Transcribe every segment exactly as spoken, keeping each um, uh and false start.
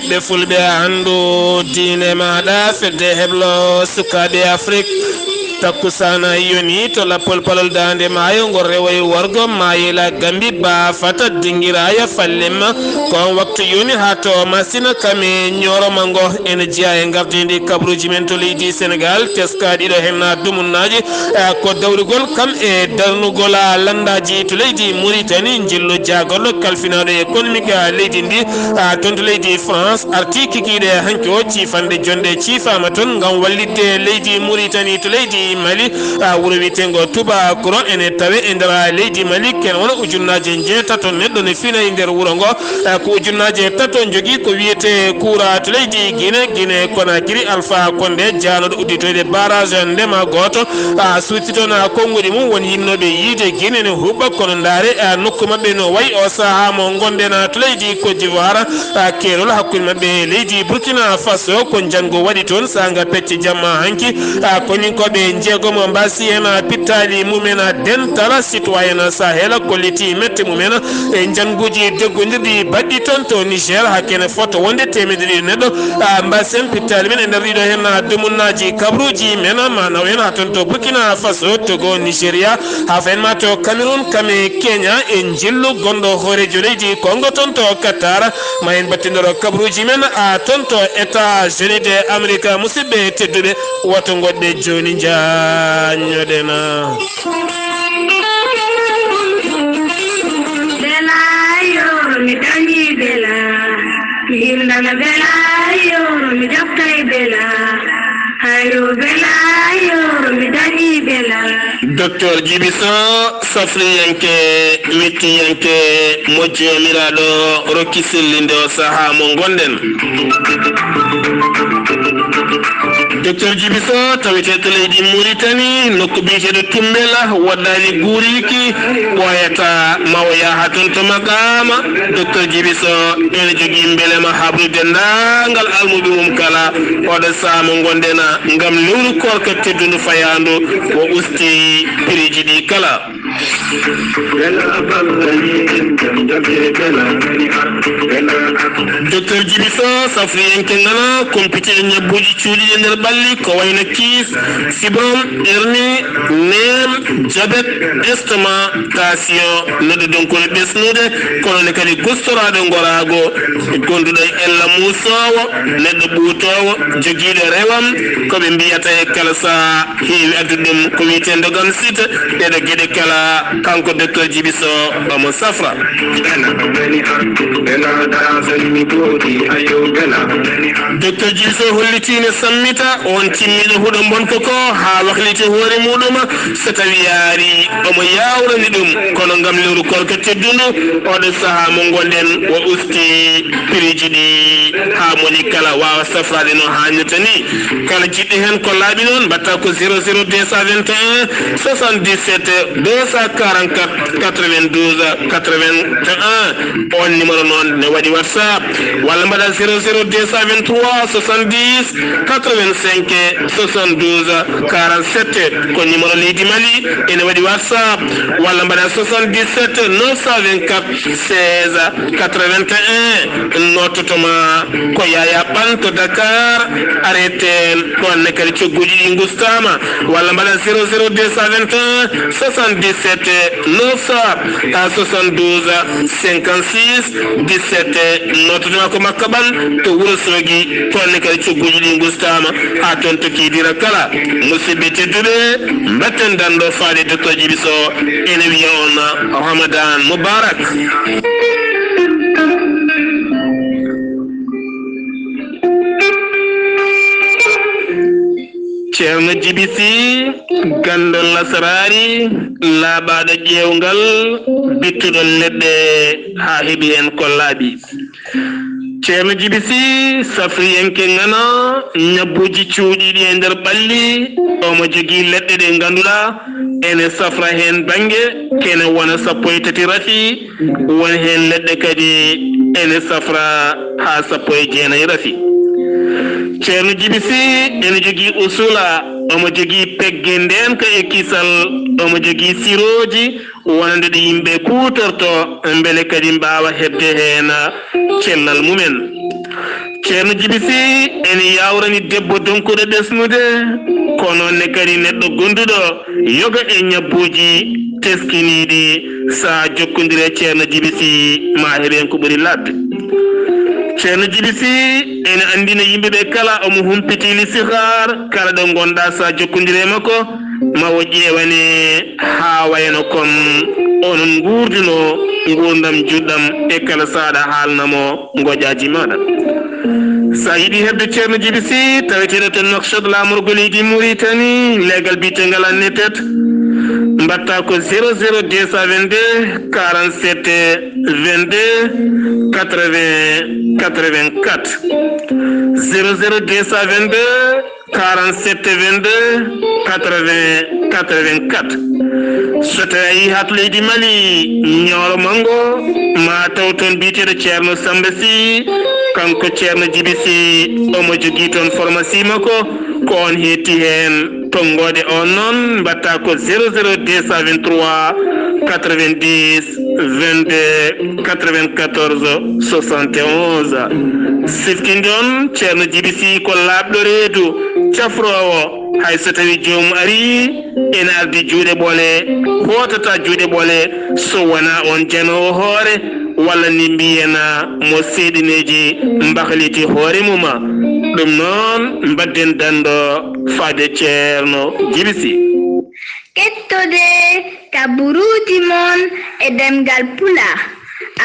Ɓe fulɓe, a anndu diine maaɗa, fedde heblo sukaaɓe Afrik. Takkusaana yoni to lappol palol daande maayo, ngol rewoy wargo maayela Gambi, ba fata dingiraya fallimma. Ko on waktu yoni haa to Masina kame ñooroma ngo. Ene jeya e ngardiindi kabaruuji men to leydi Senegaal, teskaaɗi ɗo hen na dumunnaaji, eh, ko dawrugol kam e darnugol, ah, lanndaaji to leydi Muritani, njillu jaagorɗo kalfinaaɗo économique, ah, leydi ndi, ah, toon to leydi France, arti kikiiɗe hanki o, ciifande jonde ciifaama toon ngam wallitde leydi Muritani to leydi Mali, ah, wuro wiyeteengo Tubakuro ene tawe e nder leydi Mali, ken wona ujunnaaje njeetato neɗɗo ne fina e nder wuro ngo. Eh, ko ujunnaaje tato jogii ko wiyetee kuura to leydi Gine, Gine Konakiri, Alpha Condé, jaanooɗo udditoyde barrage ndema gooto, ah, suuti toon, ah, konnguɗi mum won yinnooɓe yiide Gine ne huɓɓa, kono ndaare, ah, nokku maɓɓe no wayi o sahaa mo ngonɗen, ah, to leydi Côte d'Ivoire, ah, keerol hakkunde maɓɓe e leydi Burkina Faso, ko njanngo waɗi toon saanga pecce jamma hanki, ah, koninkooɓe njeegomo mbaasi heen, ah, pittaali mumen, ah, dental citoyen Sahel kolliti mette mumen e njannguuji deggondirɗi baɗɗi toon to Niger, haa kene fota wonde teemedde ɗiɗi neɗɗo, ah, mbasen pittaali men e nder ɗiɗo heen, ah, dumunnaaji kabaruuji men, ma naw en haa toon to Burkina Faso, Togo, Nigeria, haa fayin ma to Cameroun, kame Kenya, e njillu gonɗo hooreejo leydi Congo toon to Qatar. Ma en battindoro kabaruuji men, ah, toon to États-Unis de Amérique. Musidɓe tedduɓe, woto ngoɗɗe jooni, njaññoɗen. Bela, yo, mi dañi Bela. Mi himnana Bela, yo, mi jokkay Bela. Ayo Bela, yo, mi dañi Bela. Docteur Djiby Sow, safriyanke, mettiyanke, mo Joomiraaɗo rokki sellinde o sahaa mo ngonɗen. Docteur Djiby Sow tawetee to leydi Mauritanie, nokku biyeteeɗo Tumbela, waɗɗaali guuriiki, ɓooyata ma o yaha toon to maqaama. Docteur Djiby Sow ene jogii mbelema habru denndaangal almuɓe mum kala, oɗo sahaa mo ngonɗen ngam lewru koorka teddundu fayaandu, o usti piriiji ɗi kala. Docteur Djiby Sow, safriyanke ngana, kumpitiiɗo ñabbuuji cuuɗiiɗi e nder ɓalli, ko wayno kiis, sibrom, hernie, neem, jabet, estomac, tension, neɗɗo donkuɗo ɓesnude, kono ne kadi gustoraaɗo ngoraago, gonduɗo e ella muusoowo, neɗɗo ɓuutoowo, jogiiɗo rewam, ko ɓe mbiyata e kala sahaa heewi addude ɗum ko wiyetee ndogam site. Ɗeɗo geɗe kala kanko Docteur Djiby Sow omo safra. Docteur Djiby Sow holliti ne sammita on timmiɗo huɗo mbonko ko haa wakliti hoore muɗum, so tawi yaari omo yawlani ɗum, kono ngam lewru koorka teddundu, oɗo sahaa mo ngonɗen, o usti piriiji ɗi haa moni kala waawa safraade no haanirta ni. Kala jiɗɗo heen ko laaɓi noon, mbaɗta ko zéro zéro deux cent vingt et un soixante-dix-sept deux cent quarante-quatre quatre-vingt-douze quatre-vingt-un. On numéro noon ne waɗi WhatsApp, walla mbaɗa zéro zéro deux cent vingt-trois soixante-dix quatre-vingt-cinq soixante-douze quarante-sept, ko numéro leydi Mali, ene waɗi WhatsApp, walla mbaɗa soixante-dix-sept neuf cent vingt-quatre seize quatre-vingt-un. Noototoma ko Yaya Ɓan to Dakar, arrêté ɗon ne kadi cogguuji ɗi ngustaama, walla mbaɗa zéro zéro deux cent vingt et un soixante-dix-sept neuf cent soixante-douze cinquante-six dix-sept. Noototoma ko Makka Ɓan to Wuro Soogi, ɗon ne kadi cogguuji ɗi ngustaama haa toon to Kiidira kala. Musidɓe tedduɓe, mbatten danndo faade Docteur Djiby Sow, ene wiya on Ramadan Mubarak. Ceerno Djiby Sy, ganndo lasaraari, laaɓaaɗo ƴeewngal, bittuɗo leɗɗe haa heɓi heen ko laaɓi. Ceerno Djiby Sy, safriyanke ngana, ñabbuuji cuuɗiiɗi e nder ɓalli, omo jogii leɗɗe ɗe ngannduɗaa ene safra heen bannge, kene wona sappo e tati rafi, won heen leɗɗe kadi ene safra haa sappo e jeenayi rafi. Ceerno Djiby Sy ene jogii usula, omo jogii pegge ndeenka e kisal, omo jogii sirooji, wonande ɗo yimɓe kuutorto, mbele kadi mbaawa heɓde heen cellal mumen. Ceerno Jibi Sih ene yaawrani debbo donkuɗo ɓesnude, ko noon ne kadi neɗɗo gonduɗo yoga e ñabbuuji teskiniiɗi. Sa jokkondire e Ceerno Jibi Sih, ma heɓen ko ɓuri laaɓde. Ceerno Jibi Sih ene anndina yimɓe ɓe kala omo humpiti listixaar, kala ɗo ngonɗa sa jokkondire e makko, ma o ƴeewane haa wayano kon onon nguurduno nguurndam juɗɗam e kala saaɗa haalna mo ngoƴaaji maaɗa. Sa yiɗi heɓde Ceerno Jibi Sih, taweteeɗo to Nouakchott, laamorgo leydi Mauritanie, leegal biyetengal Annetet, mbaɗta ko zéro zéro deux cent vingt-deux quarante-sept vingt-deux quatre-vingts quatre-vingt-quatre. Zéro zéro deux cent vingt-deux quarante-sept vingt-deux quatre-vingts quatre-vingt-quatre. So tawi a yii haa to leydi Mali, Ñooro Manngo, ma taw toon biyeteeɗo Ceerno Samba Sih, kanko Ceerno Jibi Sih, omo jogii toon pharmacie makko, ko on heetti heen. Tonngoode on noon mbaɗta ko zéro zéro deux cent vingt-trois quatre-vingt-dix vingt-deux quatre-vingt-quatorze soixante et onze. Siftinde on, Ceerno Jibi Sih ko laaɓɗo reedu, cafroowo, hay so tawi joomum arii, ene ardi juuɗe ɓole, hootata juuɗe ɓole, so wonaa on janoowo hoore, walla ni mbiyen mo seeɗineeji mbahliti hoore mum. Ɗum noon, mbadden danndo faade Ceerno Jibi Sih. Kettode kaburuuji mon e ɗemngal Pulaar,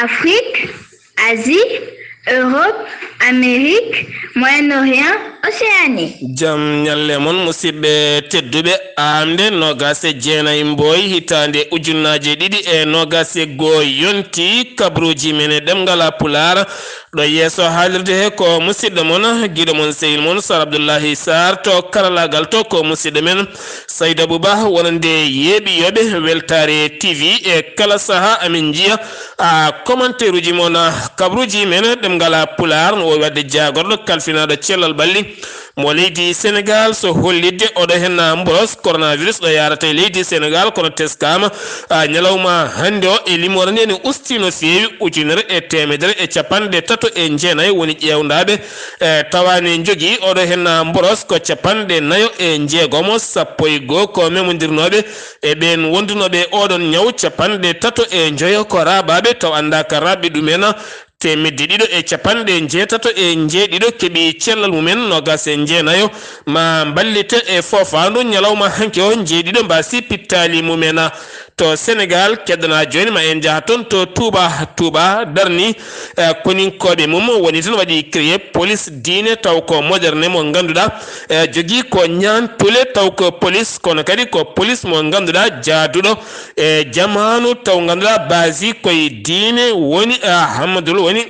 Afrique, Asie, Europe, Amérique, Moyen-Orient, Océanie. Jam ñalle mon, musidɓe tedduɓe. Aamde noogaas e jeenayi Mbooy, hitaande ujunnaaje ɗiɗi e noogaas e go'o yonti, kaburuuji men e ɗemngal Pulaar. Ɗo yeeso haalirde he ko musidɗo mon, giɗo mon, sehil mon, Sar Abdullahi Sarr. To karalaagal to ko musidɗo men Saydou Abouba, wonande yeeɓiyooɓe Weltaare T V. E kala sahaa amin njiya, a, commentaire uji mon, a, kabaruuji men ɗemngal Pulaar, no waawi waɗde jaagorɗo kalfinaaɗo cellal ɓalli mo leydi Senegaal, so hollitde oɗo heen mboros coronavirus ɗo yaarata e leydi Senegaal, kono teskaama, a, ñalawma hannde o e limoore nde ne usti no feewi, ujunere e teemedere e capanɗe tato e jeenayi woni ƴeewndaaɓe, e, tawa ne njogii oɗo heen mboros ko capanɗe nayo e njeegomo, sappo e go'o ko memondirnooɓe e ɓeen wondunooɓe oɗon ñaw, capanɗe tato e njoyo ko raaɓaaɓe taw anndaaka raaɓɓe ɗumen, teemedde ɗiɗo e capanɗe njeetato e njeeɗiɗo keɓi cellal mumen, noogaas e jeenayo ma mballite e foofaandu ñalawma hanki o, njeeɗiɗo mbaasi pittaali mumen. To Senegaal, keddana jooni ma en njaha toon to Touba. Touba darni, eh, koninkooɓe mum, woni toon waɗi créé police diine taw ko moderne mo ngannduɗaa, eh, jogii ko ñaantule taw ko police, kono kadi ko police mo ngannduɗaa jaaduɗo e jamaanu taw ngannduɗaa baasi koye diine woni, eh, Ahmadul woni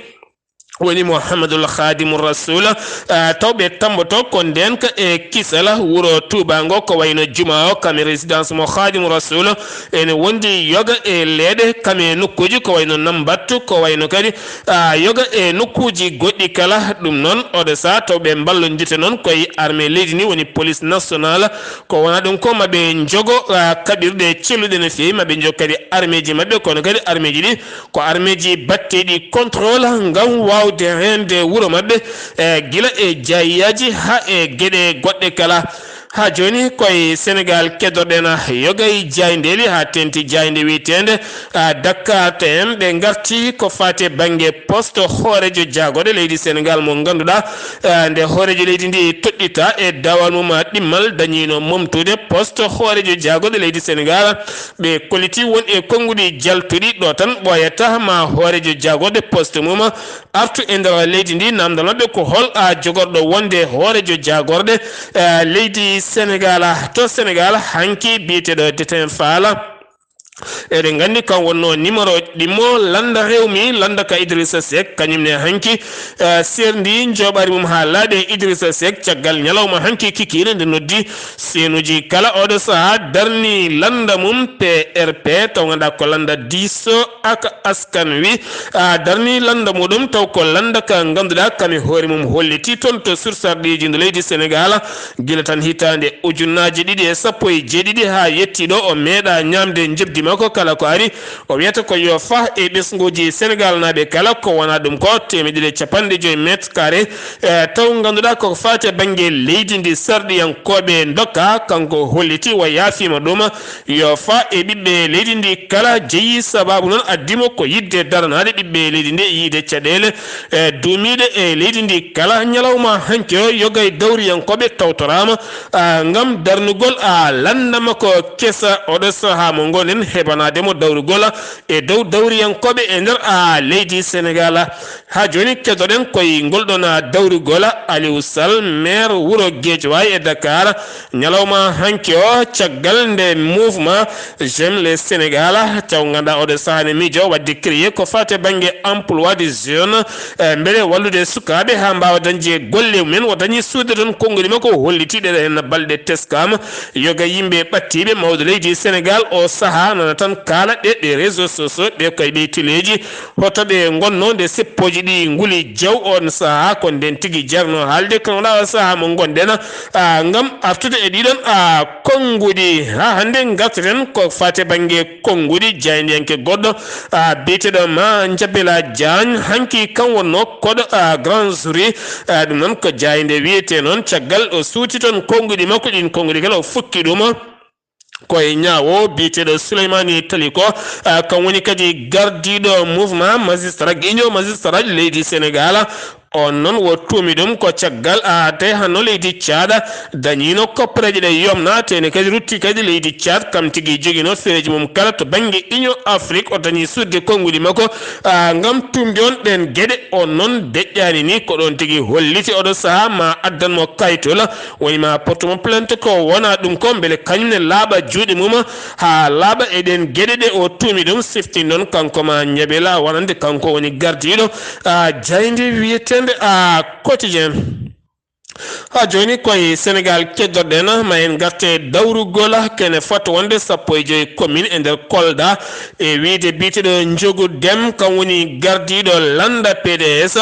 woni Muhammadul Khadimu Rasul, ah, taw ɓe tammboto ko ndeenka e kisal wuro Touba ngo, ko wayno juma o, kam e résidence mo Khadimu Rasul, ene wondi yoga e leeɗe, kam e nokkuuji ko wayno Nambattu, ko wayno kadi, ah, yoga e nokkuuji goɗɗi kala. Ɗum noon, oɗo saha taw ɓe mballondita noon koye armée leydi ndi, woni police nationale, ko wona ɗum ko maɓe njogo, ah, kaɓirɗe celluɗe no feewi, maɓe njogo kadi armeeji maɓɓe, kono kadi armeeji ɗi ko armeeji batteeɗi contrôle ngam waawde reende wuro maɓɓe, e gila e jaayiyaaji haa e geɗe goɗɗe kala. Haa jooni, koye Senegaal keddoɗen yoga e jaayndeeli haa teeŋti jaaynde wiyeteende, a, Dakar T M. Ɓe ngarti ko faati e bannge poste hooreejo jaagorɗe leydi Senegaal mo ngannduɗaa, a, nde hooreejo leydi ndi toɗɗita e daawal mum ɗimmal dañiino momtude poste hooreejo jaagorɗe leydi Senegaal. Ɓe kolliti won e konnguɗi jaltuɗi ɗo tan ɓooyata ma hooreejo jaagorɗe poste mum artu e nder leydi ndi. Namdal maɓɓe ko hol a jogorɗo wonde hooreejo jaagorɗe, eh, leydi Senegaal? To Senegaal hanki biyeteeɗo Déthié Fall, eɗen nganndi kan wonno numéro ɗimmo lannda rewmi, lannda ka Idrissa Seck, kañum ne hanki, eh, serndi njoɓaari mum haa laaɓi e Idrissa Seck caggal ñalawma hanki kikiiɗe nde noddi seenuji kala. Oɗo saha darni lannda mum P R P, taw ngannduɗaa ko lannda diiso ak askan wi, a, darni lannda muɗum taw ko lannda ka ngannduɗaa kam e hoore mum holliti toon to sursarɗiiji ndu leydi Senegaal, gila tan hitaande ujunnaaji ɗiɗi e sappo e jeeɗiɗi haa yetti ɗo o meeɗa ñaamde njoɓdi makko. kala ko ari, o wiyata ko yo fah e ɓesnguuji Senegal naaɓe kala, ko wona ɗum ko teemedde ɗiɗi e capanɗe joyi mètre carré. E taw ngannduɗaa ko faati e bannge leydi ndi sarɗiyankooɓe ndokka, kanko holliti wa yaafiima ɗum, yo fah e ɓiɓɓe leydi ndi kala. Jeyi sababu noon addimo ko yiɗde daranaade ɓiɓɓe leydi ndi e yiide caɗeele e duumiiɗe e leydi ndi kala. Ñalawma hanki o, yoga e dawriyankooɓe tawtoraama, a, ngam darnugol, a, lannda makko kesa. Oɗo sahaa mo ngonɗen heɓanaade mo dawrugol e dow dawriyankooɓe e nder, a, leydi Senegal. Haa jooni keddoɗen koye ngol ɗon, a, dawrugol Aliou Sall, maire wuro Guédiawaye e Dakar. Ñalawma hanki o, caggal nde mouvement J'aime le Sénégal, taw ngannduɗaa oɗo sahaa ne miijo waɗde créé ko faati e bannge emploi des jeunes, e mbele wallude sukaaɓe haa mbaawa dañde golle mumen. O dañi suuɗde toon konnguli makko, holliti ɗeɗo heen balɗe teskaama, yoga yimɓe ɓadtiiɓe mawɗo leydi Senegal. O sahaa nana tan kaala ɗe, ɗe réseaux sociaux, ɓe koye ɓe teleeji, hoto ɓe ngonno nde seppooji ɗi nguli jaw. On sahaa ko nden tigi jarno haalde, kono wonaa o sahaa mo ngonɗen, a, ngam artude e ɗiɗon, a, konnguɗi. Haa hannde ngarteten ko faati e bannge konnguɗi, jaayndiyanke goɗɗo, a, biyeteeɗo Ma Njabela Diagne, hanki kam wonno koɗo, a, Grand Jury, a, ɗum noon ko jaaynde wiyetee noon, caggal o suuti toon konnguɗi makko, ɗin konnguɗi kala o fukki ɗum ko e ñaawo biyeteeɗo Souleymane Teliko, a, kam woni kadi gardiiɗo mouvement magistrat, union magistrat leydi Senegal. On noon wo tuumi ɗum ko caggal, a, tawi hannde leydi Caad dañiino koppareeje ɗe yomna, tene kadi rutti kadi leydi Caad, kam tigi jogiino fereeji mum kala to bannge Union Afrique, o dañi suuɗde konnguli makko, a, ngam tuumde on ɗeen geɗe. On noon deƴƴaani ni, ko ɗoon tigi holliti oɗo sahaa ma addan mo kayitol, woni ma porte mo plainte, ko wona ɗum ko mbele kañum ne laaɓa juuɗe mum haa laaɓa e ɗeen geɗe ɗe o tuumi ɗum. Siftin noon kanko Ma Njabela wonande kanko woni gardiiɗo, a, jaaynde wiyeteende, a, Quotidien. Haa jooni koye Senegal keddoɗen, ma en ngarte dawrugol kene fota wonde sappo e joyi commune e nder Kolda, e wiyde biyeteeɗo Njogu Dem, kam woni gardiiɗo lannda P D S.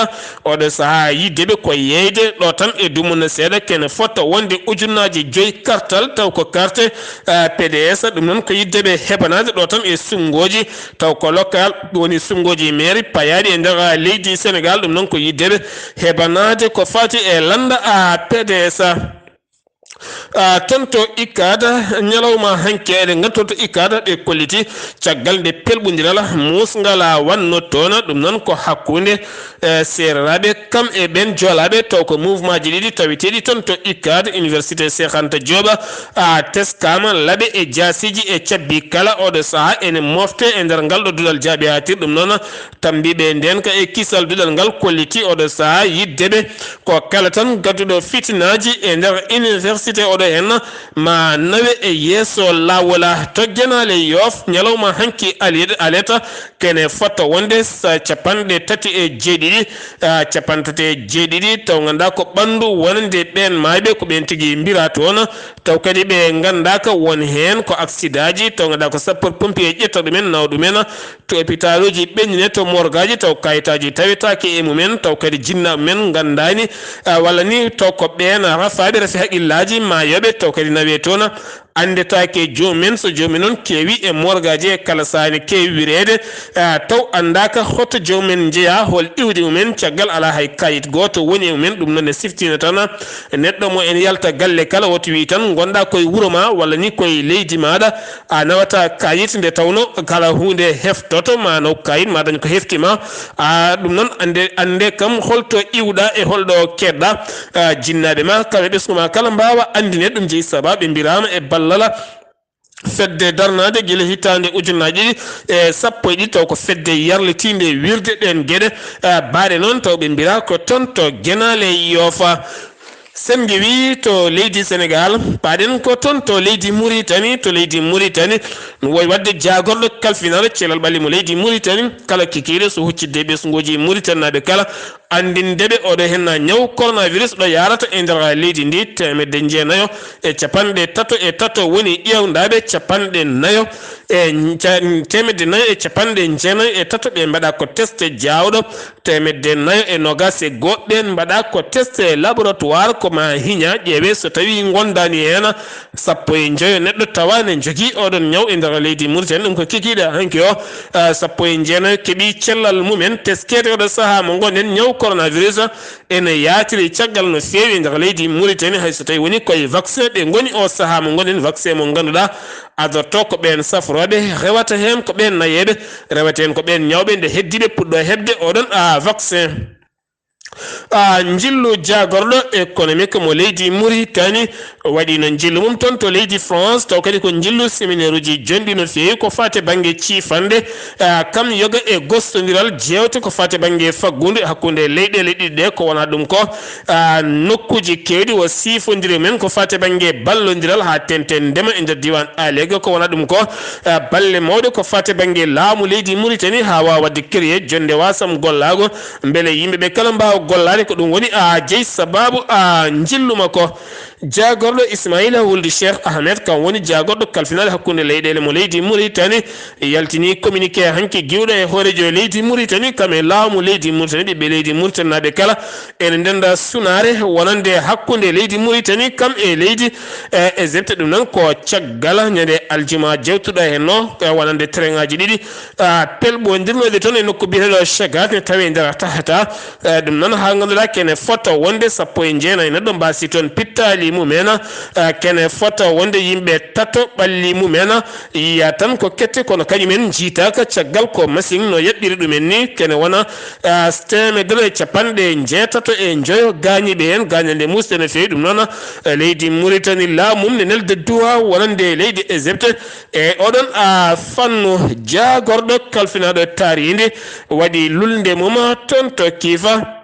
Oɗo sahaa yiddeɓe ko yeeyde ɗo tan e dumunna seeɗa kene fota wonde ujunnaaji joyi kartal, taw ko carte, eh, P D S. Ɗum noon ko yiddeɓe heɓanaade ɗo tan e sunngoji, taw ko local woni sunngoji mairie payaaɗi e nder, ah, leydi Senegal. Ɗum noon ko yiddeɓe heɓanaade ko faati e lannda, ah, P D S. Ah, toon to ICAD, ñalawma hanki eɗen nganndi toon to ICAD ɓe kolliti caggal nde pelɓondiral muusngal, ah, wanno toon. Ɗum noon ko hakkunde, eh, seereraaɓe kam e ɓeen joolaaɓe, taw ko mouvement ji ɗiɗi taweteeɗi toon to ICAD, Université Cheikh Anta Diop, ah, teskaama laaɓe e jaasiiji e cabbi kala. Oɗo sahaa ene mofte e nder ngal ɗo duɗal jaaɓi haatir. Ɗum noon tambiiɓe ndeen ka e kisal duɗal ngal kolliti oɗo sahaa yiddeɓe ko kala tan gadduɗo fitinaaji e nder université oɗo heen ma nawe e yeeso laawol. To Genaale Yoof, ñalawma hanki aliyet-, aleta kene fota wonde sa-, capanɗe tati e jeeɗiɗi, ah, capanɗe tati e jeeɗiɗi, taw ngannduɗaa ko ɓanndu wonande ɓeen maayɓe, ko ɓeen tigi mbira toon, taw kadi ɓe nganndaaka won heen ko accident ji, taw ngannduɗaa ko sapeur pompier ƴetta ɗumen, nawa ɗumen to hôpital uji ɓenni ne, to morgue aji, taw kayitaaji tawetaake e mumen, taw kadi jinnaaɓe men nganndaani, ah, walla ni taw ko ɓeen rafaaɓe rafi haqillaaji maayooɓe, taw kadi nawe toon, anndetaake joomum en, so joomum en noon keewi e morgue aji e kala sahaa ne keewi wireede, ah, taw anndaaka hoto joomum en njeyaa, hol iwdi mum en, caggal alaa hay kayit gooto woni e mum en. Ɗum noon ne siftina tan neɗɗo mo en yalta galle kala, woto wii tan ngonɗaa koye wuro ma walla ni koye leydi maaɗa, a nawata kayit, nde tawno kala huunde heftoto ma naw kayit ma dañ ko hefti ma. A, ɗum noon annde, annde kam holto iwɗa e holɗo keɗɗa. A, jinnaaɓe ma kala ɓesngu ma kala mbaawa anndine ɗum jeyi sababu ɓe mbiraama e ballal fedde darnaade gila hitaande ujunnaaji ɗiɗi e sappo e ɗiɗi, taw ko fedde yarlitiinde wirde ɗeen geɗe. A, baaɗe noon taw ɓe mbira ko toon to Genaale Yoofa. Sen ngewi to leydi Senegaal, paaɗen ko toon to leydi Muritani. To leydi Muritani, no woy waɗde jaagorɗo kalfinaanɗo cellal ɓalli mo leydi Muritani, kala kikiiɗe so huccidde e ɓesnguuji Muritaninaaɓe kala, anndinde ɓe oɗo henna ñaw coronavirus ɗo yaarata e nder leydi ndi. Teemedde jeenayo e capanɗe tato e tato woni ƴeewndaaɓe, capanɗe nayo e ca-, teemedde nayo e capanɗe jeenayo e tato ɓe mbaɗa ko test jaawɗo. Teemedde nayo e noogaas e go'o ɓeen mbaɗa ko test laboratoire, ko ma hiña ƴeewe so tawii ngondaani heen sappo e njoyo neɗɗo tawa ne njogii oɗon ñaw e nder leydi Mauritanie. Ɗum ko kikiiɗe hanki o, ah, sappo e jeenayo keɓii cellal mumen teskeede oɗo sahaa mo ngonɗen. Ñaw coronavirus ene yaatiri caggal no feewi e nder leydi Mauritanie, hay so tawii woni koye vaccin ɓe ngoni o sahaa mo ngonɗen, vaccin mo ngannduɗaa adorto ko ɓeen safrooɓe, rewata heen ko ɓeen nayeeɓe, rewata heen ko ɓeen ñawɓe nde heddiiɓe puɗɗo heɓde oɗon, ah, vaccin. Ah, njillu jaagorɗo économique mo leydi Mauritanie waɗiino njillu mum toon to leydi France, taw kadi ko njillu séminaire uji jonɗi no feewi ko faati bannge ciifande, ah, kam yoga e gostondiral jeewte ko faati bannge faggudu hakkunde leyɗeele ɗiɗi ɗe, ko wona ɗum ko, ah, nokkuuji keewɗi o siifondire men ko faati bannge ballondiral haa tenten ndema e nder diiwaan Alege, ko wona ɗum ko, ah, balle mawɗe ko faati bannge laamu leydi Mauritanie haa waawa waɗde créer jonnde wasam gollaago mbele yimɓe ɓe kala mbaawa gollaade. Ko ɗum woni a jeyi sabaabu a njillu makko. Jaagorɗo Ismaila Wuldi Cheikh Ahmed, kam woni jaagorɗo kalfinaade hakkunde leyɗeele mo leydi Mauritanie, yaltini communiqué hanki giwɗo e hooreejo leydi Mauritanie, kam e laamu leydi Mauritanie, ɓiɓɓe leydi Mauritanie naaɓe kala ene ndenda sunaare wonande hakkunde leydi Mauritanie kam e leydi, eh, Égypte. Ɗum noon ko caggal ñande aljuma jewtuɗo henno, eh, wonande tereŋaaji ɗiɗi, ah, pelɓondirnooɗi toon e nokku biyeteeɗo Chagat ne tawi e nder tahata. Eh, ɗum noon haa ngannduɗaa kene fota wonde sappo e jeenayi neɗɗo mbaasi toon pittaali mumen, eh, kene fota wonde yimɓe tato ɓalli mumen yiya tan ko kette, kono kañumen njiitaaka caggal ko machine no yaɓɓiri ɗumen ni. Kene wona, eh, teemedere e capanɗe njeetato e njoyo gaañiiɓe heen, gaañande muusde no feewi. Ɗum noon, eh, leydi Mauritanie laamu mum ne nelde duwa wonande leydi Égypte. E oɗon, a, fannu, jaagorɗo kalfinaaɗo taariindi waɗi lulnde mum toon to Kiifa.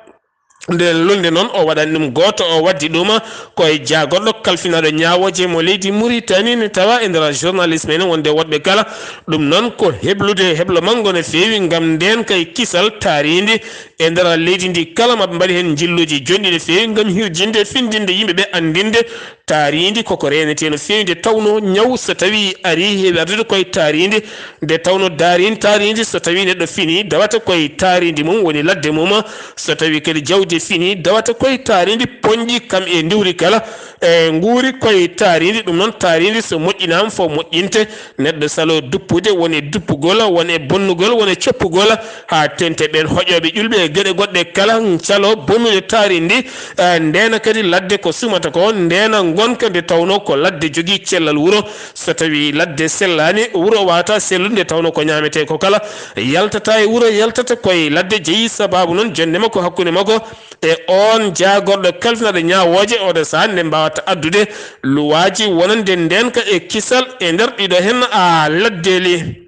Nden lulnde noon o waɗani ɗum gooto, o waddi ɗum ko e jaagorɗo kalfinaaɗo ñaawooje mo leydi Mauritanie ne tawa e nder journaliste men wonde woɗɓe kala. Ɗum noon ko heblude heblo manngo no feewi ngam ndeen kay kisal taariindi e nder leydi ndi kala maɓɓe mbaɗi heen njilluuji jonɗi no feewi ngam hirjinde, findinde yimɓe ɓe, anndinde taariindi koko reenetee no feewi, nde tawnoo ñaw so tawii arii heewi ardude koye taariindi, nde tawnoo daariin-, taariindi so tawii neɗɗo finii dawata koye taariindi mum, woni ladde mum, so tawii kadi jawdi finii dawata koye taariindi, poñƴi kam e ndiwri kala, e nguuri koye taariindi. Ɗum noon taariindi so moƴƴinaama fof moƴƴinte, neɗɗo saloo duppude, won e duppugol, won e bonnugol, won e coppugol, haa teeŋti ɓeen hoƴooɓe ƴulɓe e geɗe goɗɗe kala, caloo bonnude taariindi. Eh, ndeena kadi ladde ko sumata ko, ndeena ngonka nde tawnoo ko ladde jogii cellal wuro. So tawii ladde sellaani, wuro waawataa sellude nde tawnoo ko ñaametee ko kala yaltataa e wuro, yaltata koye ladde. Jeyi sabaabu noon jonnde makko hakkunde makko e oon jaagorɗo kalfinaaɗo ñaawooje, oɗo sahaa nde mbaawata addude luwaaji wonande ndeenka e kisal e nder ɗiɗo heen, a, laddeeli.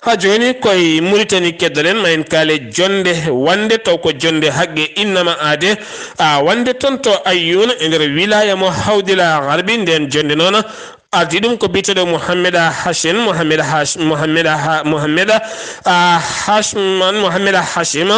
Haa jooni koye Mauritanie keddoɗen, ma en kaale jonnde wonnde, taw ko jonnde haqqe innama aade, a, wonnde toon to Ayyuuna e nder wilaaya mo Hawdila Garbi. Ndeen jonnde noon ardii ɗum ko biyeteeɗo Mohamed Hachin, Mohamed Hash-, Mohamed Ha-, Mohamed, a, Hashman, Mohamed Hashim,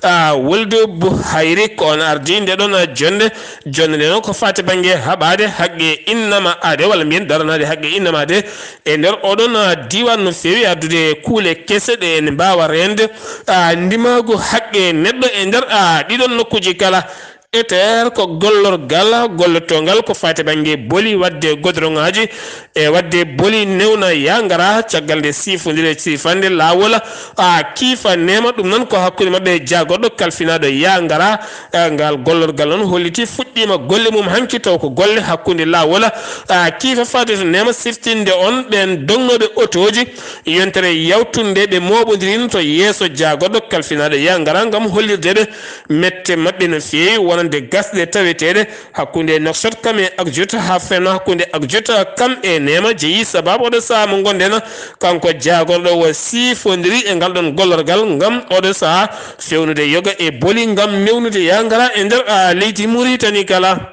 a, Wuldu Buhayri, ko oon ardii nde ɗoon jonnde. Jonnde nde noon ko faati bannge haɓaade haqqe innama aade, walla mbiyen daranaade haqqe innama aade e nder oɗon, a, diiwaan no feewi addude kuule kese ɗe ene mbaawa reende, a, ndimaagu haqqe neɗɗo e nder, a, ɗiɗon nokkuuji kala. E teer ko gollorgal gollotongal ko faati bannge boli waɗde godoroŋaaji e waɗde boli newna yaa ngara. Caggal nde siifondire siifande laawol, a, Kiifa Neema, ɗum noon ko hakkunde maɓɓe e jaagorɗo kalfinaaɗo yaa ngara. A, ngal gollorgal noon holliti fuɗɗiima golle mum hanki, taw ko golle hakkunde laawol, a, Kiifa faade to Neema siftinde on ɓeen dognooɓe otooji. Yontere yawtunde ɓe mooɓondirino to yeeso jaagorɗo kalfinaaɗo yaa ngara ngam hollirde ɓe mette maɓɓe no feewi wonande gasɗe taweteeɗe hakkunde Nouakchott kam e Akjut, haa fena hakkunde Akjut kam e Neema. Jeyi sabaabu oɗo sahaa mo ngonɗen, kanko jaagorɗo o siifondiri e ngal ɗoon gollorgal ngam oɗo sahaa fewnude yoga e boli ngam newnude yaa ngara e nder, a, leydi Mauritanie kala.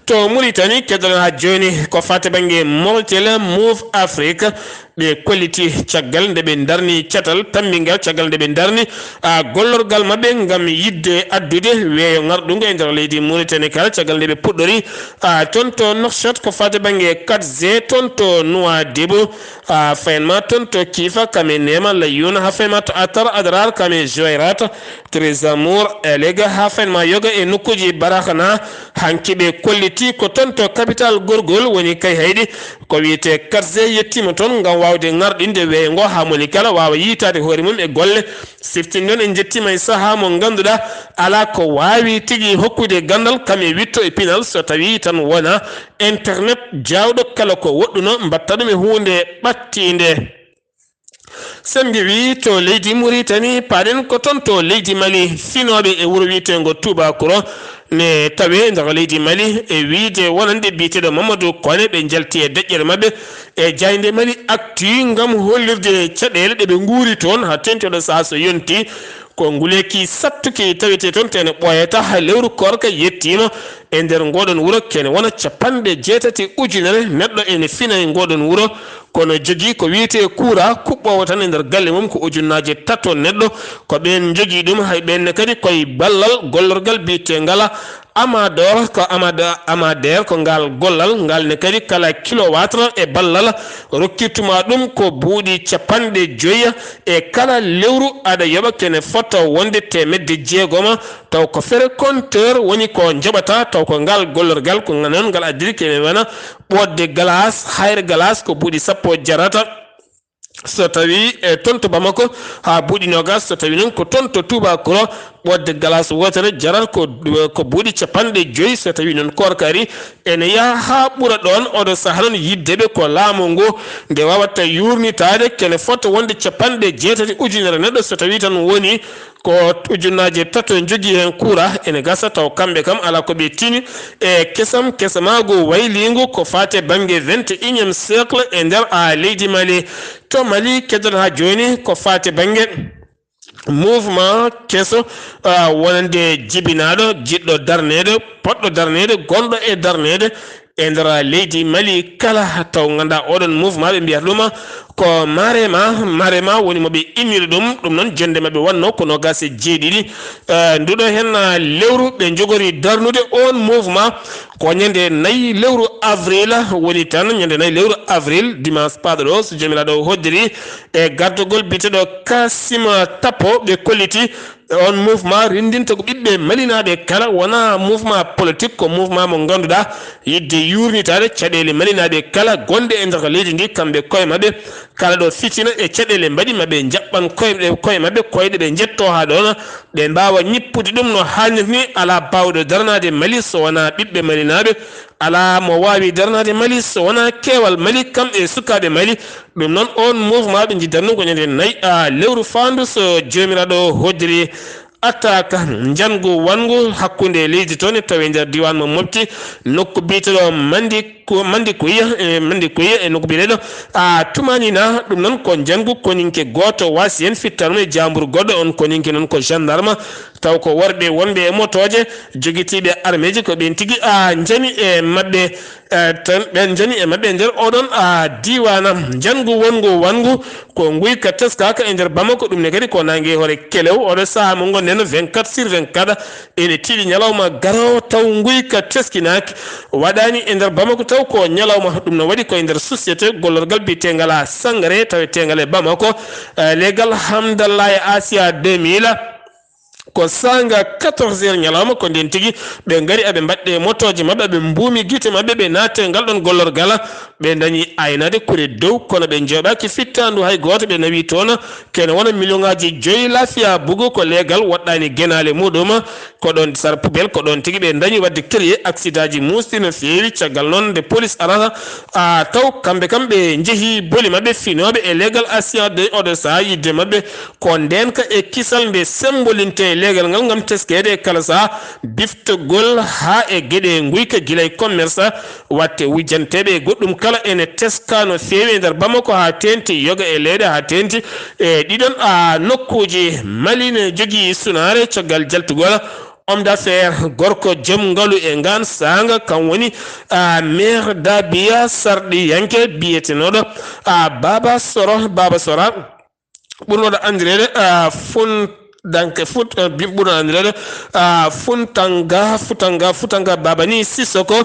To Mauritanie, keddon haa jooni ko faati bannge Mortel, Move Afrique, ɓe kolliti caggal nde ɓe ndarni catal tammbingal, caggal nde ɓe ndarni, a, gollorgal maɓɓe ngam yiɗde addude weeyo ŋarɗungo e nder leydi Mauritanie kala, caggal nde ɓe puɗɗori, a, toon to Nouakchott ko faati bannge quatre G, toon to Nouadhibou, a, fayin ma toon to Kifa, kam e Neema, Layoun, haa fayin ma to Attar, Adrar, kam e Jouairat, Trésor, Amour, Elega, haa fayin ma yoga e nokkuuji Barakhna, hanki ɓe kolliti ko toon to capital gorgol woni Kayhayɗi. Ko wiyetee quatre G yettiima toon ngam waawde ŋarɗinde weeyo ngo haa moni kala waawa yiytaade hoore mum e golle. Siftinɗon en njettiima e sahaa mo ngannduɗaa alaa ko waawi tigi hokkude ganndal kam e wiɗto e pinal so tawii tan wonaa internet jaawɗo kala ko woɗɗuno mbaɗta ɗum e huunde ɓattiinde. So en njewii to leydi Mauritanie, paaɗen ko toon to leydi Mali, finooɓe e wuro wiyeteengo Toubacouro ne tawee nder leydi Mali e wiyde wonande biyeteeɗo Mamadou Koné, ɓe njalti e deƴƴere maɓɓe e jaaynde Mali Actu ngam hollirde caɗeele ɗe ɓe nguuri toon haa teeŋti oɗo sahaa so yonti. Ko nguleeki sattuki tawetee toon, te ne ɓooyata haa lewru koorka yettiima e nder ngooɗoon wuro, kene wona capanɗe jeetati ujunere neɗɗo ene fina e ngooɗoon wuro, kono jogii ko wiyetee kuura kuɓɓoowo tan e nder galle mum ko ujunnaaje tato neɗɗo, ko ɓeen njogii ɗum, hay ɓeen ne kadi koye ballal gollorgal biyeteengal Amador, ko Amada-, Amader, ko ngaal gollal, ngal ne kadi kala kilowatr e ballal rokkirtuma ɗum ko buuɗi capanɗe joyi e kala lewru aɗa yoɓa kene fota wonde teemedde jeegoma, taw ko frais compteur woni ko njoɓata, taw ko ngal gollorgal ko noon ngal addiri kene wona ɓoodde glace, hayre glace ko buuɗi sappo jarata. So tawii e toon to Bamako haa buuɗi noogaas, so tawii noon ko toon to Toubacouro, ɓoodde glace wootere jarat ko, ko buuɗi capanɗe joyi. So tawii noon koorka ari ene yaha haa ɓura ɗoon, oɗo sahaa noon yiddeɓe ko laamu ngu nde waawata yuurnitaade kene fota wonde capanɗe jeetati ujunere neɗɗo, so tawii tan woni ko ujunnaaje tato njogii heen kuura, ene gasa taw kamɓe kam alaa ko ɓe tini e kesam, kesamaagu wayliingu ko faati e bannge vingt et unième siècle e nder, a, leydi Mali. To Mali, keddon haa jooni ko faati e bannge mouvement keso, a, wonande jibinaaɗo, jiɗɗo darneede, poɗɗo darneede, gonɗo e darneede e nder leydi Mali kala. Taw nganndaa oɗon mouvement ɓe mbiyata ɗum ko Marema, Marema woni mo ɓe inniri ɗum. Ɗum noon, jonnde maɓɓe wonnoo ko noogaas e jeeɗiɗi, eh, nduɗo heen, ah, lewru ɓe njogori darnude oon mouvement ko ñande nayi lewru avril, woni tan ñande nayi lewru avril, dimanche paaɗo ɗo, so Joomiraaɗo hoddiri, e gardagol biyeteeɗo Kassim Tapo, ɓe kolliti on mouvement renndinta ko ɓiɓɓe malinaaɓe kala, wonaa mouvement politique, ko mouvement mo ngannduɗaa yiɗde yuurnitaade caɗeele malinaaɓe kala gonɗe e nder leydi ndi, kamɓe koye maɓɓe, kala ɗo fitina e caɗeele mbaɗi ma ɓe njaɓɓan koye, koye maɓɓe koyɗe ɓe njettoo haa ɗoon, ɓe mbaawa ñippude ɗum no haanirta ni. Alaa baawɗo daranaade Mali so wonaa ɓiɓɓe malinaaɓe, alaa mo waawi daranaade Mali so wonaa keewal Mali, kam e sukaaɓe Mali. Ɗum noon, oon mouvement ɓe njiɗ darnude ko ñande nayi, a, lewru faandu so Joomiraaɗo hoddiri. Attaque, njanngu wanngu hakkunde leydi toon e tawi nder diiwaan mo Mopti, nokku biyeteeɗo Mandi-, ko Mandikuya, e Mandikuya e nokku biyeteeɗo, a, Tumanina. Ɗum noon ko njanngu koninke gooto waasi heen fittaandu e jaamburu goɗɗo. On koninke noon ko gendarme, taw ko worɓe wonɓe e motooje, jogitiiɓe armeeji, ko ɓeen tigi, a, njani e maɓɓe, eh, tan ɓeen njani e maɓɓe nder oɗon, a, diiwaana. Njanngu wonngu wanngu ko nguyka teskaaka e nder Bamako, ɗum ne kadi ko naange hoore kelew. Oɗo sahaa mo ngonɗen, vingt-quatre sur vingt-quatre ene tiiɗi ñalawma garoowo taw nguyka teskinaaki, waɗaani e nder Bamako taw ko ñalawma. Ɗum no waɗi ko e nder société gollorgal biyeteengal a Sangare taweteengal e Bamako, eh, legal Hamdallahi Asia deux mille. Ko saanga quatorze heures ñalawma, ko ndeen tigi ɓe ngari, aɓe mbaɗde motooje maɓɓe, aɓe mbuumi gite maɓɓe, ɓe naati e ngal ɗoon gollorgal. Ɓe ndañi aynaade kure dow, kono ɓe njooɓaaki fittaandu hay gooto. Ɓe nawi toon kene wona million ŋaaji joyi laafiya bugo, ko leegal waɗɗaani genaale muɗum. Ko ɗoon sara poubelle, ko ɗoon tigi ɓe ndañi waɗde créé accident ji muusɗi no feewi. Caggal noon nde police arata, a, taw kamɓe kam ɓe njehi boli maɓɓe finooɓe e leegal accident de oɗo sahaa yidde maɓɓe. Ko ndeenka e kisal nde sembolintee leegal ngal ngam teskeede e kala sahaa biftogol haa e geɗe nguyka gila e commerce, watte wujjanteeɓe e goɗɗum kala ene teska no feewi e nder Bamako haa teeŋti yoga e leyɗe haa teeŋti e ɗiɗon, a, nokkuuji. Mali ne jogii sunaare caggal jaltugol Homme d'affaires, gorko joom ngalu e ngaan saanga, kam woni, ah, maire Dabiya, sarɗiyanke biyetenooɗo, ah, Baba Soro, Baba Sora. Ɓurnooɗo anndireede, ah, Fundanke Fut-, ah, bi-, ɓurnooɗo anndireede, ah, Funtanga, Futanga, Futanga Babani Sissoko,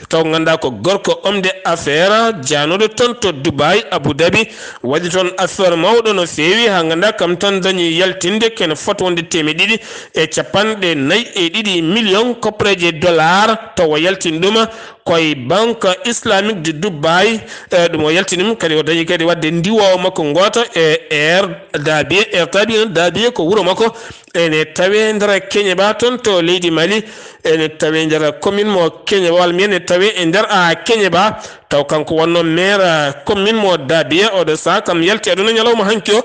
taw nganndaa ko gorko homme d'affaires, jaanooɗo toon to Dubai, Abu Dhabi, waɗi toon affaire mawɗo no feewi, haa nganndaa kam tan dañi yaltinde kene fota wonde teemeɗɗe ɗiɗi e capanɗe nayi e ɗiɗi million koppareeje dollar, taw o yaltini ɗum koye Banque Islamique de Dubai, eh, ɗum o yaltini ɗum, kadi o dañi kadi waɗde ndiwoowo makko gooto e Air Dabiye, Air Dabiye, Dabiye ko wuro makko, ene tawee nder Keñeba toon to leydi Mali, ene tawee nder commune mo Keñeba, walla mbiyen ene tawee e nder, ah, Keñeba, taw kanko wonno maire, ah, commune mo Dabiye, oɗo saha kam yalti aduna ñalawma hanki o,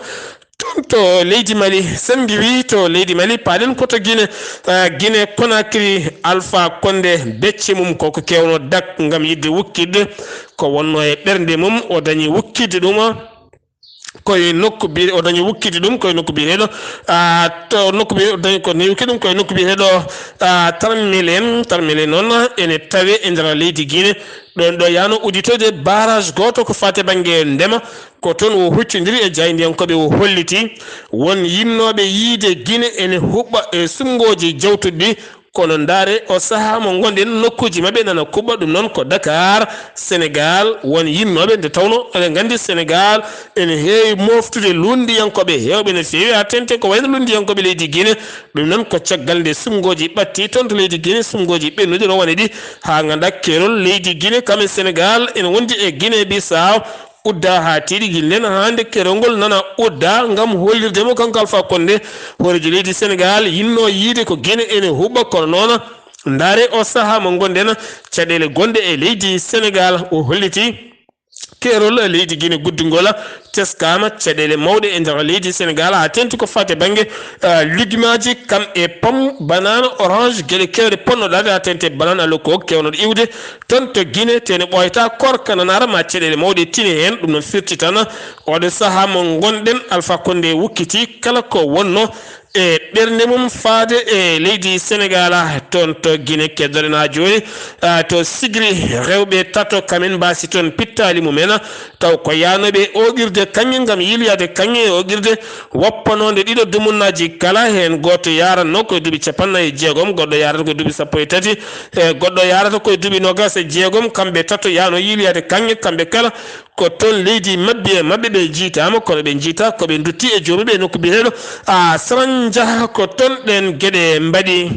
toon to leydi Mali. Senngi wi to leydi Mali, paaɗen ko to Guinée, ah, Guinée Conakry, Alpha Condé, becce mum koko kewno dak ngam yiɗde wukkitde ko wonno e ɓernde mum, o dañi wukkitde ɗum koye nokku bi-, o dañi wukkitde ɗum koye nokku biyeteeɗo, ah, to nokku bi-, o dañi ko ne wukkitde ɗum koye nokku biyeteeɗo, ah, Tarmelen, Tarmelen noon ene tawee e nder leydi Guinée. Ɗoon ɗo yaano udditoyde barrage gooto ko faati e bannge ndema, ko toon o huccondiri e jaayndiyankooɓe, o holliti won yinnooɓe yiide Guinée ene huɓɓa e suɓngooji jawtuɗi, kono ndaare o sahaa mo ngonɗen, nokkuuji maɓɓe nana kuɓɓa, ɗum noon ko Dakar, Sénégal, won yinnooɓe, nde tawno eɗen nganndi Sénégal ene heewi moftude lunndiyankooɓe heewɓe no feewi, haa teeŋti ko wayno lunndiyankooɓe leydi Guinée. Ɗum noon ko caggal nde suɓngooji ɓatti toon to leydi Guinée, suɓngooji ɓennuɗi rowane ɗi, haa nganndaa keerol leydi Guinée kam e Sénégal ene wondi e Guinée Bissau. Udda haa tiiɗi, gila ndeen haa hannde keerol ngol nana udda ngam hollirde mo kanko Alpha Condé, hooreejo leydi Sénégal, yinnoo yiide ko Guinée ene huɓɓa, kono noon ndaare o sahaa mo ngonɗen, caɗeele gonɗe e leydi Sénégal, o holliti keerol leydi Guinée guddingol teskaama, caɗeele mawɗe e nder leydi Sénégal, haa teeŋti ko faati e bannge, ah, lugimaaji kam e pom, banana, orange, geɗe keewɗe ponnoɗaade, haa teeŋti e banana loko keewnoɗo iwde toon to Guinée, te ne ɓooyata korka nanaara ma caɗeele mawɗe tini heen. Ɗum noon firti tan oɗo sahaa mo ngonɗen, Alpha Condé wukkiti kala ko wonno e ɓernde mum faade e leydi Sénégal, toon to Guinée. Keddoɗen haa jooni, ah, to Sigri, rewɓe tato kamen mbaasi toon pittaali mumen, taw ko yaanooɓe oogirde kaŋŋe ngam yilyaade kaŋŋe e oogirde woppanoonde ɗiɗo dumunnaaji kala, heen gooto yaaratnoo ko e duuɓi cappannayi e jeegom, goɗɗo yaarata ko e duuɓi sappo e tati, e goɗɗo yaarata ko e duuɓi noogaas e jeegom. Kamɓe tato yaanoo yilyaade kaŋŋe, kamɓe kala ko toon leydi maɓɓe, maɓɓe ɓe njiytaama, kono ɓe njiytaa ko ɓe nduttii e joomuɓe e nokku biyeteeɗo, ah, Saranja, ko toon ɗeen geɗe mbaɗi.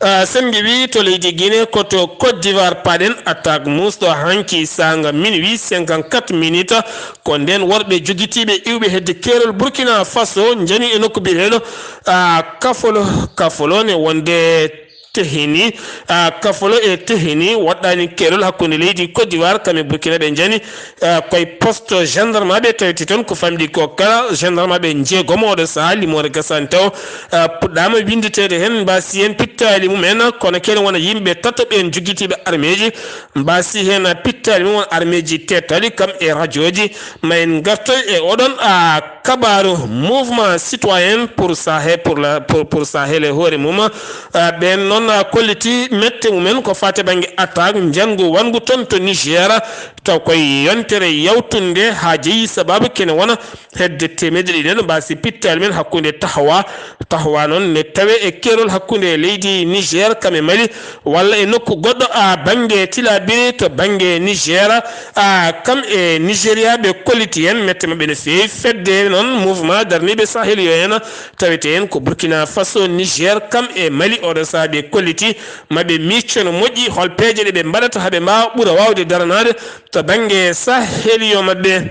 Ah, Senngi wi to leydi Guinée, ko to Côte d'Ivoire paaɗen, attaque muusɗo hanki saanga minuit cinquante-quatre minutes. Ko ndeen worɓe jogitiiɓe iwɓe hedde keerol Burkina Faso njani e nokku biyeteeɗo, ah, Kafolo, Kafolo ne wonde Tehini, ah, Kafolo e Tehini, woɗɗaani keerol hakkunde leydi Côte d'Ivoire kam e Burkina. Ɓe njani, ah, koye poste gendarmeɓe tawete toon, ko famɗi ko kala gendarmeɓe njeegomo. Oɗo sahaa limoore gasaani taw, ah, puɗɗaama winnditeede heen, mbaasi heen pittaali mumen, kono kene wona yimɓe tato ɓeen jogitiiɓe armeeji, mbaasi heen pittaali mum won armeeji teetaali kam e rajooji. Ma en ngartoy e oɗon, ah, kabaaru Mouvement Citoyen pour Sahel, pour la, pour, pour Sahel e hoore mum. Ah, ɓeen noon, ah, kolliti mette mumen ko faati bannge attaque njanngu wanngu toon to Niger, taw koye yontere yawtunde haa jeyi sababu kene wona hedde teemedde ɗiɗi no mbaasi pittaali men hakkunde Tahoua. Tahoua noon ne tawee e keerol hakkunde leydi Niger kam e Mali, walla e nokku goɗɗo, ah, bannge Tilaberi to bannge Niger, ah, kam e Nigeria. Ɓe kolliti heen mette maɓɓe no feewi. Fedde noon mouvement darniiɓe Sahel yo heen tawete heen ko Burkina Faso, Niger kam e Mali. Oɗo sahaa ɓe kolliti maɓe micco no moƴƴi hol peeje ɗe ɓe mbaɗata haa ɓe mbaawa ɓura waawde daranaade to bannge Sahel yo maɓɓe.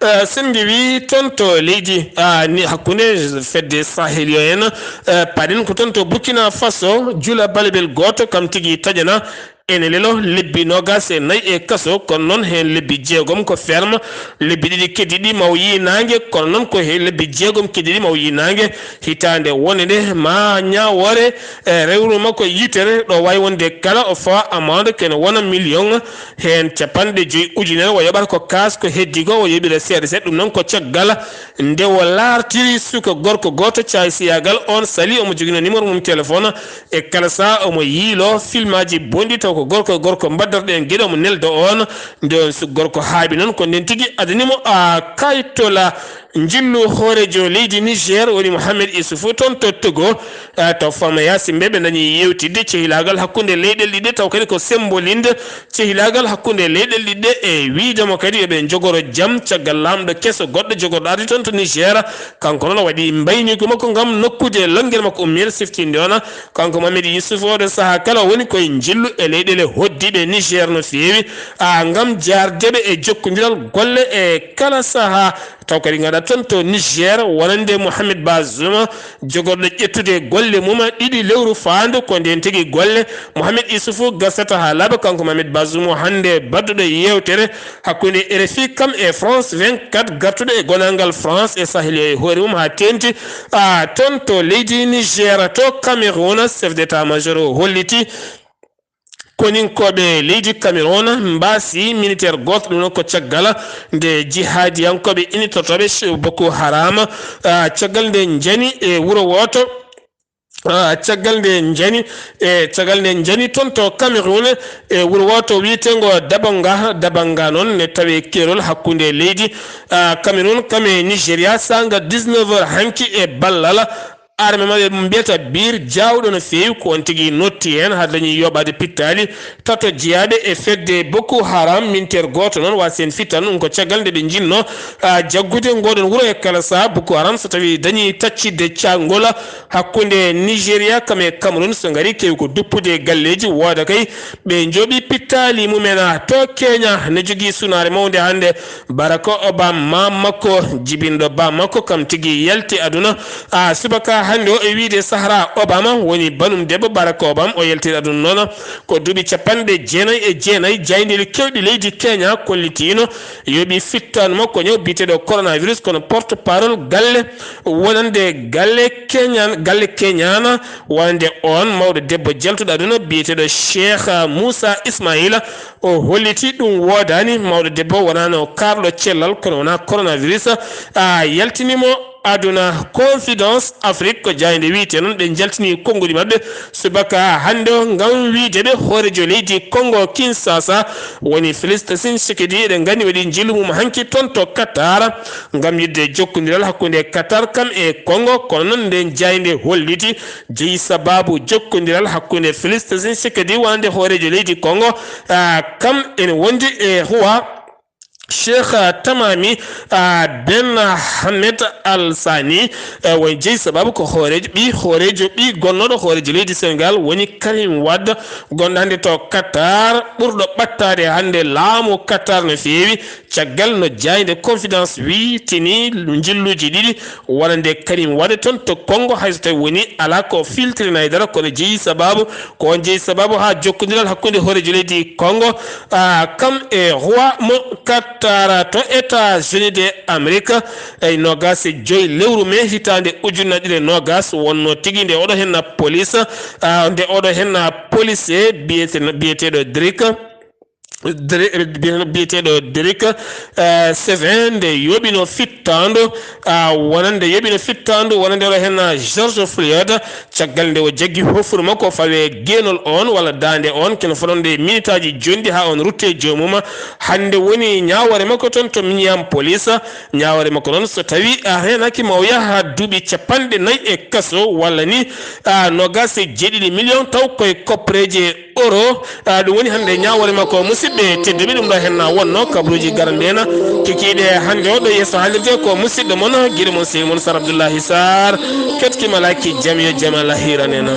Eh, sen ngewi toon to leydi, ah, ni hakkunde fedde Sahel yo en, eh, paɗen ko toon to Burkina Faso, jula balebel gooto kam tigi taƴana ene lelo lebbi noogas e nayi e kaso, kono noon heen lebbi jeegom ko ferme, lebbi ɗiɗi keddiiɗi maw yii naange, kono noon ko he lebbi jeegom keddiiɗi maw yii naange. Hitaande wonde nde ma ñaawoore, e rewru makko yitere ɗo waawi wonde kala o fawa amande kene wona million heen capanɗe joyi ujunere, o yoɓata ko kaas ko heddi ko o yoɓira seeɗa seeɗa. Ɗum noon ko caggal nde o laartiri suka gorko gooto caay siyagal, on sali omo jogino numéro mum téléphone, e kala saha omo yiilo filmaaji bonɗi taw ko gorko e gorko mbaddorɗo en geɗe, omo nelda on. Nde on suka gorko haaɓi noon ko nden tigi adanimo a kaytola njillu hoorejo leydi Niger woni Mohamed Issoufou toon to Togo. Ah, taw Fama Yaasin ɓe ɓe dañi yewtidde cehilaagal hakkunde leyɗel ɗiɗe, taw kadi ko sembolinde cehilaagal hakkunde leyɗel ɗiɗe e wiidemo kadi yo ɓe njogoro jam caggal laamɗo keso goɗɗo jogorɗo ardi toon to Niger. Kanko noon o waɗi mbayniigu makko ngam nokkude lanngel makko ummere siftinde ona. Kanko Mohamed Yusuf oɗo sahaa kala o woni koye njillu e leyɗele hoddiiɓe Niger no feewi, ah, ngam jaardeɓe e jokkondiral golle e kala sahaa. Taw kadi ngaɗa toon to Niger wonande Mohamed Bazoum, jogorɗo ƴettude golle mum ɗiɗi lewru faandu. Ko ndeen tigi golle Mohamed Issoufou gasata haa laaɓa. Kanko Mohamed Bazoum hannde badduɗo yeewtere hakkunde R F I kam e France vingt-quatre, gartuɗo e gonaangal France e Sahel e hoore mum haa teeŋti, a, toon to leydi Niger, to Cameroun, chef d'état-major o holliti koninkooɓe leydi Cameroun mbaasi militaire gooto, ɗum noon ko caggal nde jihaadiyankooɓe initortooɓe Boko Haram, ah, caggal nde njani e wuro wooto, ah, caggal nde njani, e caggal nde njani toon to Cameroun e wuro wooto wiyeteengo Dabanga. Dabanga noon ne tawee keerol hakkunde leydi, ah, Cameroun kam e Nigeria, saanga dix-neuf heures hanki e ballal. Arme maɓɓe mo mbiyata biir jaawɗo no feewi, ko on tigi notti heen haa dañi yooɓaade pittaali tato jeyaaɓe e fedde Boko Haram. Minteer gooto noon waasi heen fittan, ɗum ko caggal nde ɓe njinnoo, a, jaggude ngooɗoon wuro e kala sahaa. Boko Haram so tawii dañii taccidde caangol hakkunde Nigeria kam e Cameroun, so ngarii keewi ko duppude e galleeji, wooda kay ɓe njooɓii pittaali mumen. A, to Kenya ne jogii sunaare mawnde hannde. Barack Obama, maa makko, jibinɗo baa makko, kam tigi yalti aduna, a, subaka hannde o, e wiyde Sahara Obama, woni banum debbo Barack Obama, o yaltiri aduna noon ko duuɓi capanɗe jeenayi e jeenayi. Jaayndeeji keewɗi leydi Kenya kollitiino yoɓii fittaandu makko ñaw biyeteeɗo coronavirus, kono porte-parole galle wonande galle Kenyan, galle Kenyana, wonande oon mawɗo debbo jaltuɗo aduna biyeteeɗo Cheikh Musa Ismaila, o holliti ɗum woodaani. Mawɗo debbo wonaano kaarɗo cellal, kono wonaa coronavirus, a, yaltini mo aduna. Confidence Afrique, ko jaaynde wiyetee noon, ɓe njaltini konnguɗi maɓɓe subaka hannde o ngam wiyde ɓe hooreejo leydi Congo Kinshasa woni Félix Tshisekedi. Eɗen nganndi waɗi njillu mum hanki toon to Qatar ngam yiɗde jokkondiral hakkunde Qatar kam e Congo, kono noon nden jaaynde holliti jeyi sabaabu jokkondiral hakkunde Félix Tshisekedi wonande hooreejo leydi Congo, a, kam ene wondi e huwa Cheikh Tamami, a, Ben Ahmed Al Sani, e, woni jeyi sabaabu ko hooreejo, ɓii hooreejo, ɓii gonnooɗo hooreejo leydi Senegal woni Karim Wade, gonɗo hannde to Qatar, ɓurɗo ɓattaade hannde laamu Qatar no feewi. Caggal no jaaynde Confidence wiytini njilluuji ɗiɗi wonande Karim Wade toon to Congo, hay so tawii woni alaa ko filtrina e dara, kono jeyi sabaabu, ko on jeyi sabaabu haa jokkondiral hakkunde hooreejo leydi Congo, a, kam e roi mo Qatar. To États-Unis de Amérique, e noogaas e joy lewru mee hitaande ujunnaje ɗiɗi e noogaas, wonnoo tigi nde oɗo henna police, a, nde oɗo henna police biyete-, biyeteeɗo Drake, Dre-, biyeteeɗo Derek, eh, Chauvin, nde yoɓino fittaandu, ah, wonande, yoɓino fittaandu wonande oɗo heen, ah, George Floyd, caggal nde o jaggi hofuru makko fawe geenol on walla daande on, kene fotande minitaaji jonɗi haa on rutte joomum. Hannde woni ñaawoore makko toon to Minneapolis. Ñaawoore makko noon, so tawii a reenaaki, ma o yaha haa duuɓi capanɗe nayi e kaso walla ni, ah, noogaas e jeeɗiɗi million, taw koye koppareeje euro. Ah, ɗum woni hannde ñaawoore makko, musidɓe tedduɓe. Ɗum ɗo henna wonno kabaruuji garanɗe en kikiiɗe hannde o ɗo yeeso haalirde ko musidɗo mon, giɗo mon, sehil mon Sar Abdoullahi Sarr. Keɗkiima laakki jam, yo jam Allah hiiran en.